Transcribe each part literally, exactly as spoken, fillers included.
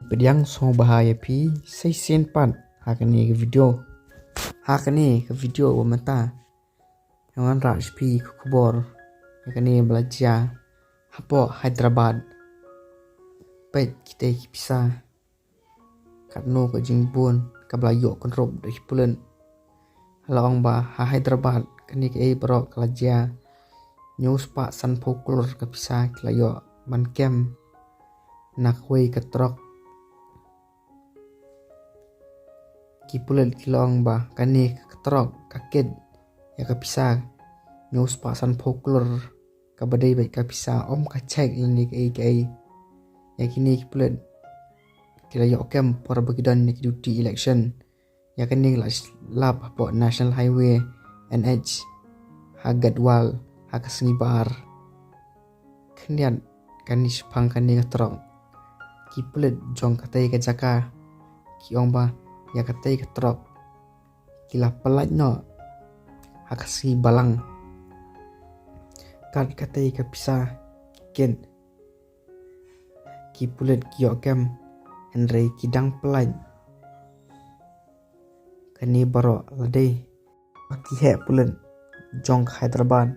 Pdiang sngewbha ïa phi sa shisien pat ha kane ka video. Ha kane ka video ba mynta ngan wanrah sha phi ka khubor ïa kane ba la jia hapoh Hyderabad. Peit kitei ki pisa, katno ka jingbun kaba la ïoh kynrup da ki pulit. La ong ba ha Hyderabad kane kaei baroh ka la jia. Hynñiew spah sanphew klur ka pisa ki la ïoh ban kem na kawei ka trok. Ki pulit ki la ong ba kane ka trok ka kit ïa ka pisa hynñiew spah sanphew klur. Kaba dei beit ka pisa, ym ka cheque lane kaei kaei. Ïa kine ki pulit ki la ïoh kem por ba ki don ïa ki duty election. Ïa kane la lap hapoh National Highway N H ha Gadwal ha ka sngi ba ar. Khyndiat kane shaphang kane ka trok. Ki pulit jong katei ka jaka ki ong ba ïa katei ka trok ki la pyllait noh ha ka sngi Balang. Kat katei ka pisa ki kit, ki pulit ki ïoh kem, hynrei ki dang pyllait. Kane baroh la dei ba ki heh pulit jong ka Hyderabad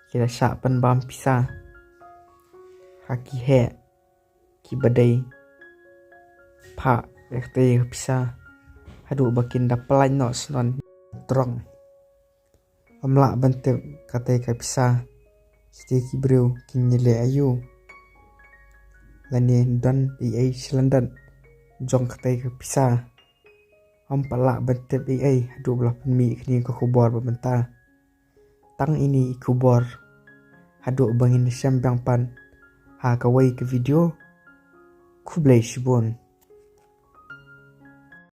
ki la shah pynbam pisa ha ki heh kiba dei phah ïa katei ka pisa haduh ba kin da pyllait noh shnong. Trok. Ym lah ban tip katei ka pisa shatei ki briew kin ïaleh aïu lane don ei ei sha lyndet jong katei ka pisa. Ym pat lah ban tip ei ei haduh ba la pynmih kane ka khubor ba mynta. Tang ine i khubor, haduh ba ngin ïashem biang pat ha kawei ka video. Khublei shibun.